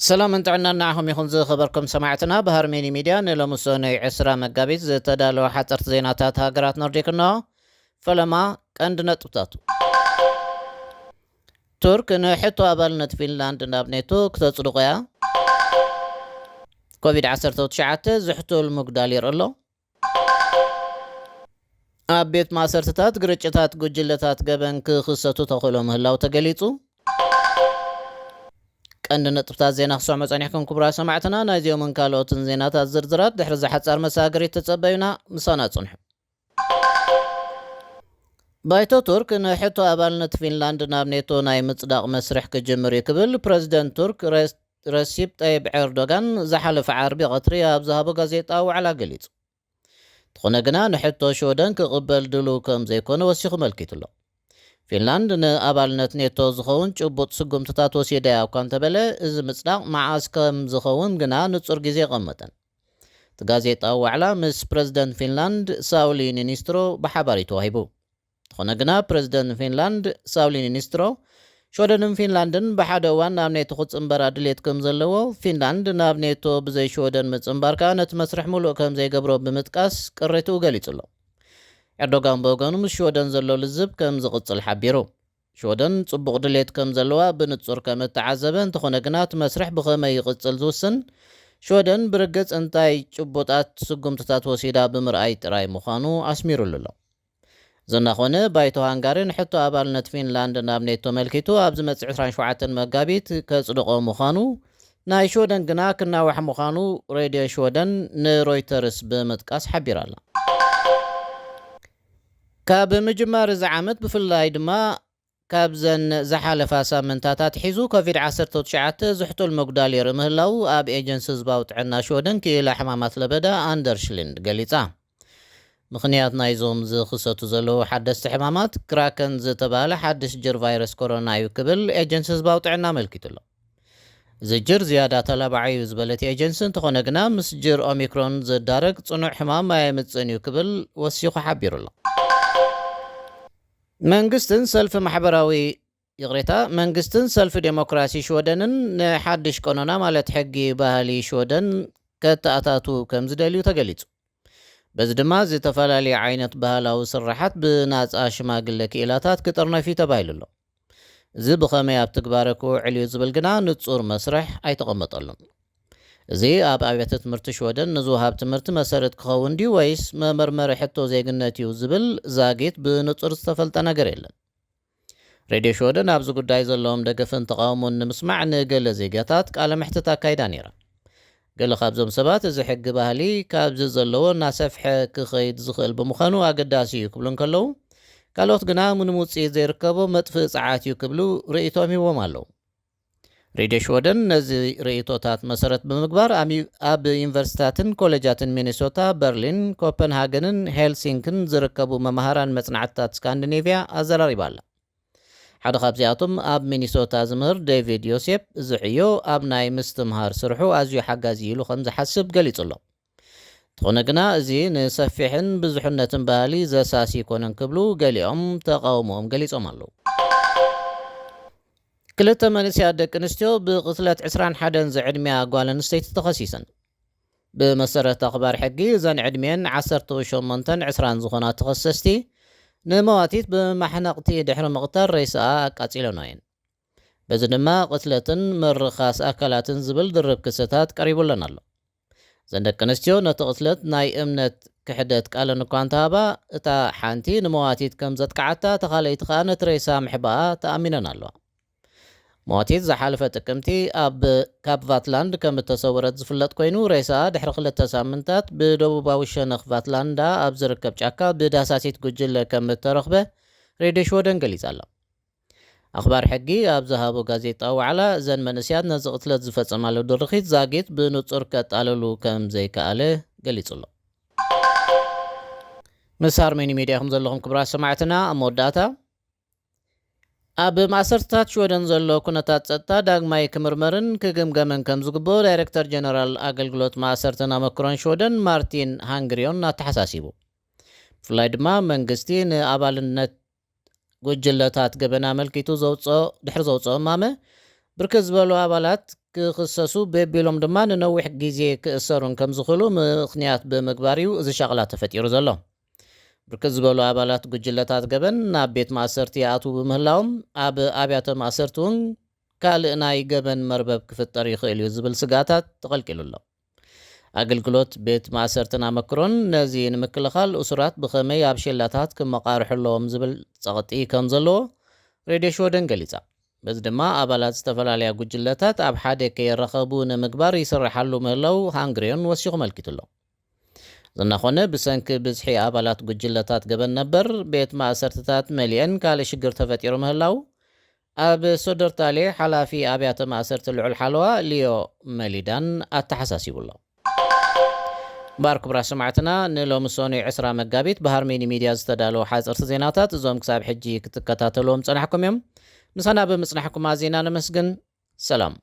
ሰላምን ጥዕናን ንዓኹም ይኹን ዝኸበርኩም ሰማዕትና። ብሃርሜኒ ሚድያ ንሎሚ ሰኑይ ዕስራ መጋቢት ዝተዳለወ ሓፀርቲ ዜናታት ሃገራት ኖርዲክ እንሆ። ፈለማ ቀንዲ ነጥብታቱ። ቱርክ ንሕቶ ኣባልነት ፊንላንድ ናብ ኔቶ ክተጽድቖ እያ። ኮቪድ ዓሰርተ ትሽዓተ ዝሕቶ ምጉዳል ይርእ ኣሎ። ኣብ ቤት ማእሰርትታት ግርጭታት ጉጅለታት ገበን ክኽሰቱ ተኽእሎ ምህላው ተገሊጹ። ቀንዲ ነጥብታት ዜና ክሰምዑ ጸኒሕኩም ክቡራት ሰማዕትና። ናይዚኦምን ካልኦትን ዜናታት ዝርዝራት ድሕሪ ዝሓጻር መሳገሪት ተጸበዩና፣ ምሳና ጽንሑ። ባይቶ ቱርክ ንሕቶ ኣባልነት ፊንላንድ ናብ ኔቶ ናይ ምጽዳቕ መስርሕ ክጅምር እዩ ክብል ፕረዚደንት ቱርክ ረስ-፣ ረሲፕ ጠይብ ኤርዶጋን ዝሓለፈ ዓርቢ ቀትሪ ኣብ ዝሃቦ ጋዜጣዊ ዋዕላ ገሊጹ። እንተኾነ ግና ንሕቶ ሽወደን ክቕበል ድሉው ከም ዘይኮነ ወሲኹ መልኪቱ ኣሎ። ፊንላንድ ንኣባልነት ኔቶ ዝኸውን ጭቡጥ ስጉምትታት ወሲዳ እያ እኳ እንተበለ፣ እዚ ምጽዳቕ መዓስ ከም ዝኸውን ግና ንጹር ግዜ የቐመጠን። እቲ ጋዜጣዊ ዋዕላ ምስ ፕረዚደንት ፊንላንድ ሳውሊ ኒኒስትሮ ብሓባር እዩ ተዋሂቡ። እንተኾነ ግና ፕረዚደንት ፊንላንድ ሳውሊ ኒኒስትሮ ሽወደንን ፊንላንድን ብሓደ እዋን ናብ ኔቶ ክጽንበራ ድሌት ከም ዘለዎ፣ ፊንላንድ ናብ ኔቶ ብዘይ ሽወደን ምጽንባር ከኣ ነቲ መስርሕ ምሉእ ከም ዘይገብሮ ብምጥቃስ ቅሬትኡ ገሊጹ ኣሎ። ኤርዶጋን ብወገኑ ምስ ሽወደን ዘሎ ልዝብ ከም ዝቕጽል ሓቢሩ። ሽወደን ጽቡቕ ድሌት ከም ዘለዋ ብንጹር ከም እተዓዘበ፣ እንተኾነ ግና እቲ መስርሕ ብኸመይ ይቕጽል ዝውስን ሽወደን ብርግጽ እንታይ ጭቡጣት ስጉምትታት ወሲዳ ብምርኣይ ጥራይ ምዃኑ ኣስሚሩሉ ኣሎ። እዚ እናኾነ ባይቶ ሃንጋሪ ንሕቶ ኣባልነት ፊንላንድ ናብ ኔቶ መልኪቱ ኣብ ዝመጽእ ዕስራን ሸውዓተን መጋቢት ከጽድቖ ምዃኑ፣ ናይ ሽወደን ግና ክናዋሕ ምዃኑ ሬድዮ ሽወደን ንሮይተርስ ብምጥቃስ ሓቢራ ኣላ። ካብ ምጅማር እዚ ዓመት ብፍላይ ድማ ካብዘን ዝሓለፋ ሳምንታት ኣትሒዙ ኮቪድ ዓሰርተ ትሽዓተ ዝሕቱል ምጉዳል ይርኢ ምህላው ኣብ ኤጀንሲ ህዝባዊ ጥዕና ሽወደን ክኢላ ሕማማት ለበዳ ኣንደርስ ሊንድ ገሊጻ። ምኽንያት ናይዞም ዝኽሰቱ ዘለዉ ሓደስቲ ሕማማት ክራከን ዝተባህለ ሓድሽ ጅር ቫይረስ ኮሮና እዩ ክብል ኤጀንሲ ህዝባዊ ጥዕና ኣመልኪቱ ኣሎ። እዚ ጅር ዝያዳ ተላባዒ እዩ ዝበለት ኤጀንሲ፣ እንተኾነ ግና ምስ ጅር ኦሚክሮን ዝዳረግ ጽኑዕ ሕማም ኣየምጽእን እዩ ክብል ወሲኹ ሓቢሩ ኣሎ። መንግስትን ሰልፊ ማሕበራዊ፣ ይቕሬታ፣ መንግስትን ሰልፊ ዴሞክራሲ ሽወደንን ንሓድሽ ቀኖና ማለት ሕጊ ባህሊ ሽወደን ከተኣታቱ ከም ዝደልዩ ተገሊጹ። በዚ ድማ ዝተፈላለዩ ዓይነት ባህላዊ ስራሓት ብናጻ ሽማግለ ክኢላታት ክጥርነፍ እዩ ተባሂሉ ኣሎ። እዚ ብኸመይ ኣብ ትግባረ ክውዕል እዩ ዝብል ግና ንጹር መስርሕ ኣይተቐመጠሉን። እዚ ኣብ ኣብያተ ትምህርቲ ሽወደን ንዝወሃብ ትምህርቲ መሰረት ክኸውን ድዩ ወይስ መመርመሪ ሕቶ ዜግነት እዩ ዝብል ዛጊት ብንጹር ዝተፈልጠ ነገር የለን። ሬድዮ ሽወደን ኣብዚ ጉዳይ ዘለዎም ደገፍን ተቓውሞን ንምስማዕ ንገለ ዜጋታት ቃለ መሕትት ኣካይዳ ነይራ። ገለ ካብዞም ሰባት እዚ ሕጊ ባህሊ ካብዚ ዘለዎ እናሰፍሐ ክኸይድ ዝኽእል ብምዃኑ ኣገዳሲ እዩ ክብሉ እንከለዉ፣ ካልኦት ግና ምንም ውጽኢት ዘይርከቦ መጥፍኢ ጸዓት እዩ ክብሉ ርእይቶም ሂቦም ኣለዉ። ሬድዮ ሽወደን ነዚ ርእይቶታት መሰረት ብምግባር ኣሚ-፣ ኣብ ዩኒቨርሲታትን ኮሌጃትን ሚኒሶታ፣ በርሊን፣ ኮፐንሃገንን ሄልሲንክን ዝርከቡ መምሃራን መጽናዕትታት ስካንዲኔቭያ ኣዘራሪባ ኣላ። ሓደ ካብዚኣቶም ኣብ ሚኒሶታ ዝምህር ዴቪድ ዮሴፕ፣ እዚ ዕዮ ኣብ ናይ ምስትምሃር ስርሑ ኣዝዩ ሓጋዚ ኢሉ ከም ዝሓስብ ገሊጹ ኣሎ። እንተኾነ ግና እዚ ንሰፊሕን ብዙሕነትን ባህሊ ዘሳሲ ኣይኮነን ክብሉ ገሊኦም ተቓውሞኦም ገሊጾም ኣለዉ። ክልተ መንእሰያት ደቂ ኣንስትዮ ብቕትለት ዕስራን ሓደን ዝዕድሚያ ጓል ኣንስተይቲ ተኸሲሰን። ብመሰረት ኣኽባር ሕጊ፣ እዘን ዕድሚአን ዓሰርተ ሸሞንተን ዕስራን ዝኾና ተኸሰስቲ፣ ንመዋቲት ብማሕነቕቲ ድሕሪ ምቕታል ሬሳኣ ኣቃጺለንኦ እየን። በዚ ድማ ቅትለትን ምርኻስ ኣካላትን ዝብል ድርብ ክስታት ቀሪቡለን ኣሎ። እዘን ደቂ ኣንስትዮ ነቲ ቅትለት ናይ እምነት ክሕደት ቃለን እኳ እንተሃባ፣ እታ ሓንቲ ንመዋቲት ከም ዘጥቅዓታ፣ እታ ካልኣይቲ ከኣ ነቲ ሬሳ ምሕባኣ ተኣሚነን ኣለዋ። መዋቲት ዝሓለፈ ጥቅምቲ ኣብ፣ ካብ ቫትላንድ ከም እተሰወረት ዝፍለጥ ኮይኑ፣ ሬሳኣ ድሕሪ ክልተ ሳምንታት ብደቡባዊ ሸነኽ ቫትላንዳ ኣብ ዝርከብ ጫካ ብዳሳሲት ጉጅለ ከም እተረኽበ ሬድዮ ሽወደን ገሊጻ ኣላ። ኣኽባር ሕጊ ኣብ ዝሃቦ ጋዜጣዊ ዋዕላ፣ እዘን መንእሰያት ነዚ ቅትለት ዝፈጸማሉ ድርኺት ዛጊት ብንጹር ከጣልሉ ከም ዘይከኣለ ገሊጹ ኣሎ። ምስ ሃርሜኒ ሚድያ ኢኹም ዘለኹም ክቡራት ሰማዕትና። ኣብ መወዳእታ፣ ኣብ ማእሰርትታት ሽወደን ዘሎ ኩነታት ጸጥታ ዳግማይ ክምርመርን ክግምገምን ከም ዝግብኦ ዳይሬክተር ጀነራል ኣገልግሎት ማእሰርትን ኣመክሮን ሽወደን ማርቲን ሃንግሪዮን ኣተሓሳሲቡ። ብፍላይ ድማ መንግስቲ ንኣባልነት ጉጅለታት ገበን ኣመልኪቱ ዘውፅኦ፣ ድሕሪ ዘውፅኦ እማመ፣ ብርክት ዝበሉ ኣባላት ክኽሰሱ፣ በቢሎም ድማ ንነዊሕ ግዜ ክእሰሩን ከም ዝኽእሉ ምኽንያት ብምግባር እዩ እዚ ሻቕላት ተፈጢሩ ዘሎ። ብርክት ዝበሉ ኣባላት ጉጅለታት ገበን ናብ ቤት ማእሰርቲ ይኣትዉ ብምህላዎም፣ ኣብ ኣብያተ ማእሰርቲ እውን ካልእ ናይ ገበን መርበብ ክፍጠር ይኽእል እዩ ዝብል ስግኣታት ተቐልቂሉ ኣሎ። ኣገልግሎት ቤት ማእሰርትን ኣመክሮን ነዚ ንምክልኻል እሱራት ብኸመይ ኣብ ሼላታት ክመቓርሑ ኣለዎም ዝብል ጸቕጢ ከም ዘለዎ ሬድዮ ሽወደን ገሊጻ። በዚ ድማ ኣባላት ዝተፈላለያ ጉጅለታት ኣብ ሓደ ከይረኸቡ ንምግባር ይስርሓሉ ምህላው ሃንግሪዮን ወሲኹ መልኪቱ ኣሎ። ዝናኾነ ብሰንኪ ብዝሒ ኣባላት ጉጅለታት ገበን ነበር ቤት ማእሰርትታት መሊአን ካልእ ሽግር ተፈጢሩ ምህላው ኣብ ሶደርታሌ ሓላፊ ኣብያተ ማእሰርቲ ልዑል ሓለዋ ሊዮ መሊዳን ኣተሓሳሲቡ ኣሎ። ባር ክቡራት ሰማዕትና፣ ንሎሚ ሰኑይ ዕስራ መጋቢት ብሃርሜኒ ሚድያ ዝተዳለዉ ሓፀርቲ ዜናታት እዞም ክሳብ ሕጂ ክትከታተልዎም ጸናሕኩም እዮም። ምሳና ብምጽናሕኩም ኣዚና ነመስግን። ሰላም።